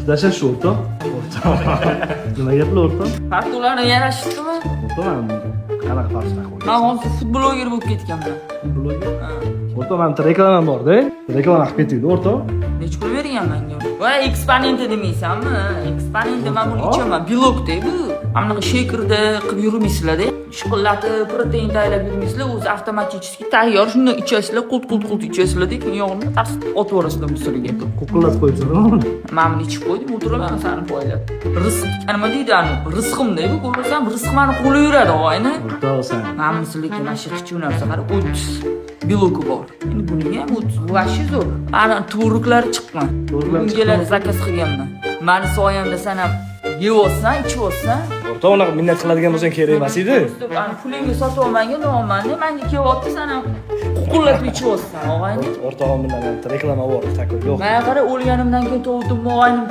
Tashlash shu, o'rtoq. O'rtoq. Nima gaplar, o'rtoq? Fartularni yarashdimi? O'rtoq, man qanaqa farq qo'ygan? Man hozir futbloger bo'lib ketganman. Bloger. Ha. O'rtoq, mana bitta reklamam bor-da. Reklama qilib ketdik, o'rtoq. Necha pul bergan menga? Voy, Eksponenti demaysanmi? Eksponenti, man buni ichaman. Белок-da bu. Mana bunaqa shakerda qilib yurmaysizlar-da. Shiqillatib, protein tayyorlab yurmaysizlar, o'zi avtomatik tayyor. Shuni ichasizlar, qult qult qult ichasizlar-da, keyin yog'ini tars otib yuborasizlar musuriga. Quqillatib qo'yibsan, uni. Man buni ichib qo'ydim, o'tiraman sani poylab. Rizq nima deydi anu? Rizqim-da bu, ko'rasam, rizq mani qo'li yuradi, og'ayni. O'rtoq, sen. Mana bunisi lekin mana shu qichiv narsa, qara, 30 белок i bor. Endi buning ham 30, bu вообще zo'r. Ana tug'ruqlari chiqqan. Tug'ruqlari. Bungalar заказ qilganman. Mani soyamda san ham yeyapsan, ichyapsan. O'rtoq, unaqa minnat qiladigan bo'lsang, kerak emas edi. Ani pulingga sotib olmagin, olmanda manga kelyapti, san ham quqillatib ichyapsan, og'ayni. O'rtog'im bilan bitta reklama bor, такой yo'q. Mana qara, o'lganimdan keyin tovutimni og'aynim.